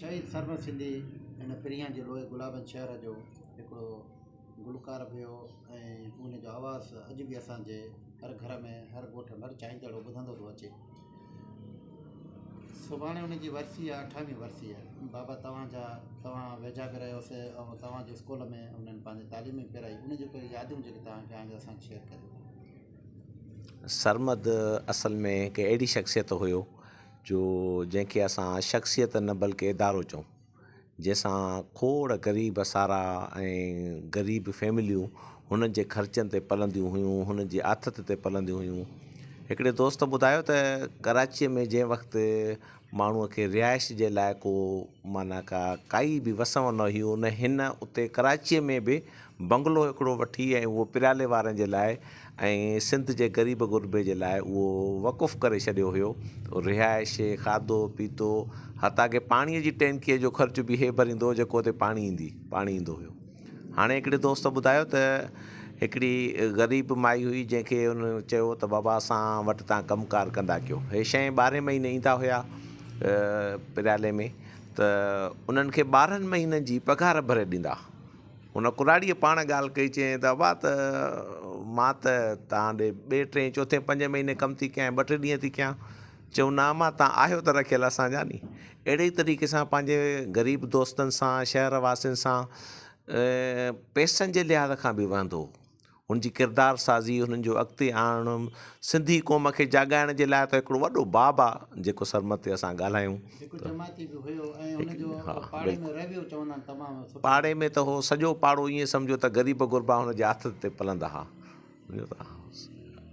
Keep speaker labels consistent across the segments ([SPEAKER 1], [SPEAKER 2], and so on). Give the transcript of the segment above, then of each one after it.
[SPEAKER 1] شهيد سرمد سنڌي هن پريان جي لوئي گلابن شهر جو هڪڙو گلوڪار به هو ۽ ان جو آواز اڄ به اسان جي هر گهر ۾ هر ڳوٺ ۾ هر چاهيندڙ اهو ٻڌندو ٿو اچي. سڀاڻي ان جي ورسي آهي اٺاويهين ورسي آهي بابا توهان جا توهان ويجها به رهيوسي ۽ توهان جي اسڪول ۾ انهن پنهنجي تعليم به پرائي ان جون ڪجهه يادون جيڪي توهان کي آهن اسان سان شيئر ڪريو.
[SPEAKER 2] سرمد اصل ۾ هڪ اهڙي شخصيت هيو جو جنهن کي اسان شخصيت نه بلڪه ادارو چئون جنهن سان کوڙ غريب سارا ۽ غريب فيمليون هن جي خرچن تي پلنديون هيون هن جي آٿت تي پلنديون هيون هڪڙي دوست ٻڌايو ته ڪراچيء ۾ جنهن وقت ماڻهوء کي رهائش جي لاء ڪو معنيٰ ڪا ڪائي به وسون نه هئي ان هن اتي ڪراچيء ۾ به بنگلو هڪڙو وٺي ۽ اهو پريالي وارن جي لاء ۽ سنڌ جي غريب غربي جي لاء اهو وقف ڪري ڇڏيو هيو. رهائش، کاڌو پيتو، حتيٰ ڪه پاڻيء جي ٽينڪيء جو خرچ به هي ڀريندو هو جيڪو اتي پاڻي ايندي پاڻي ايندو هيو. هاڻي هڪڙي دوست ٻڌايو ته هڪڙي غريب مائي هئي جنهن کي هن چيو ته بابا اسان وٽ تان ڪم ڪار ڪندا ڪيو. هي شئين ٻارهين مهيني ايندا هيا پريالي ۾ ته انهن کي ٻارهن مهينن جي پگهار ڀري ڏيندا. هن ڪراڙيء پاڻ ڳالهه ڪئي، چيائين ته ابا ته مان ته توهان ڏي ٻئي ٽئين چوٿين پنجين مهيني ڪم ٿي ڪيان ۽ ٻه ٽي ڏينهن ٿي ڪيان. چيائون نه امان توهان آهيو ته رکيل اسان جا ني. اهڙي ئي طريقي سان پنهنجي غريب دوستن سان شهر واسين سان پئسن جي لحاظ کان به وهندو هو. هن جي ڪردار سازي، هنن جو اڳتي آڻڻ، سنڌي قوم کي جاڳائڻ جي لاء ته هڪڙو وڏو باب آ، جيڪو سرمد تي اسان ڳالهايون.
[SPEAKER 1] هڪ جماعتي به هيو ۽ هن جو پاڙي ۾ رويو چوندا آهن تمام سٺو.
[SPEAKER 2] پاڙي ۾ ته هو سڄو پاڙو ائين سمجهو ته غريب غربا هن جي آٿت تي پلندا ها. سمجهو ته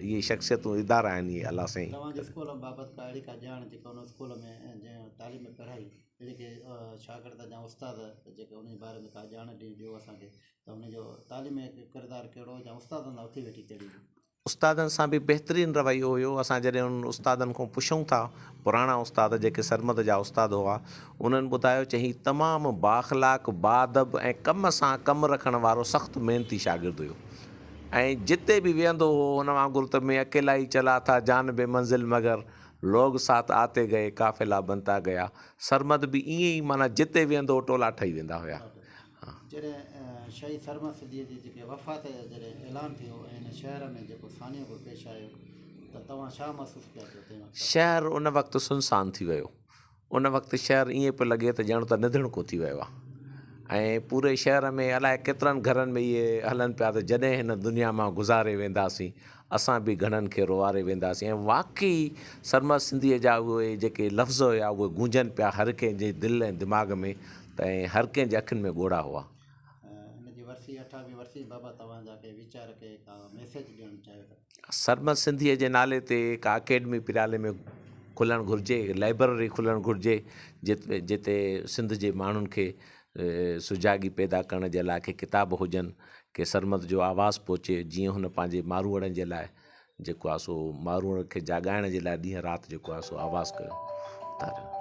[SPEAKER 2] اهي شخصيتون ادارا آهن اهي الله سائين.
[SPEAKER 1] توهان جي اسڪول بابت ڪا اهڙي ڪا ڄاڻ جيڪا ان اسڪول ۾ جنهن تعليم پرائي اهڙي ڪي شاگرد يا استاد جيڪي ان جي باري ۾ ڪا ڄاڻ ڏيو اسان کي. ته ان جو تعليمي ڪردار ڪهڙو هو يا استادن سان اٿي ويٺي ڪهڙي هئي؟
[SPEAKER 2] استادن سان به بهترين رويو هيو، اسان جڏهن انهن استادن کان پڇون ٿا، پراڻا استاد جيڪي سرمد جا استاد هئا، انهن ٻڌايو چي هي تمام بااخلاق، باادب ۽ ڪم سان ڪم رکڻ وارو سخت محنتي شاگرد هيو ۽ جتي به ويهندو هو هن وانگر ته مين اڪيلا ئي چلا ٿا جان بي منزل مگر لوگ ساٿ آتي گئي قافلا بنتا گيا سرمد به ائين ئي معنيٰ جتي ويهندو هو ٽولا ٺهي ويندا هيا.
[SPEAKER 1] جڏهن شهيد سرمد سنڌيء جي جيڪي وفات جو جڏهن اعلان ٿيو ۽ هن شهر ۾ جيڪو سانحو به پيش آيو ته توهان ڇا محسوس پيا ڪيو تنهن وقت؟
[SPEAKER 2] شهر ان وقت سنسان ٿي ويو. ان وقت شهر ائين پيو لڳي ته ڄڻ ته نڌڻڪو ٿي ويو آهي ۽ پوري شهر ۾ الائي ڪيترن گهرن ۾ اهي هلن پيا ته جڏهن هن دنيا مان گذاري وينداسين اسان به گهڻن کي روئاري وينداسين ۽ واقعي سرمد سنڌيء جا اهي جيڪي لفظ هيا اهي گونجن پيا هر ڪنهن جي دل ۽ دماغ ۾ ته ۽ هر ڪنهن جي اکين ۾ ڳوڙها هئا.
[SPEAKER 1] هن جي ورسي اٺاويهين ورسي بابت توهان جا ڪي ويچار ڪي ڪا ميسيج ڏيڻ چاهيو ته.
[SPEAKER 2] سرمد سنڌيء جي نالي تي ڪا اڪيڊمي پريالي ۾ کلڻ گهرجي، لائبرري کلڻ گهرجي، جتي سنڌ جي ماڻهن کي سجاڳي پيدا ڪرڻ جي لاء ڪي ڪتاب هجن، ڪي سرمد جو آواز پهچي، جيئن هن پنهنجي ماروئڙن جي لاء جيڪو آهي سو ماروئڙن کي جاڳائڻ جي لاء ڏينهن رات جيڪو آهي سو آواز ڪيو.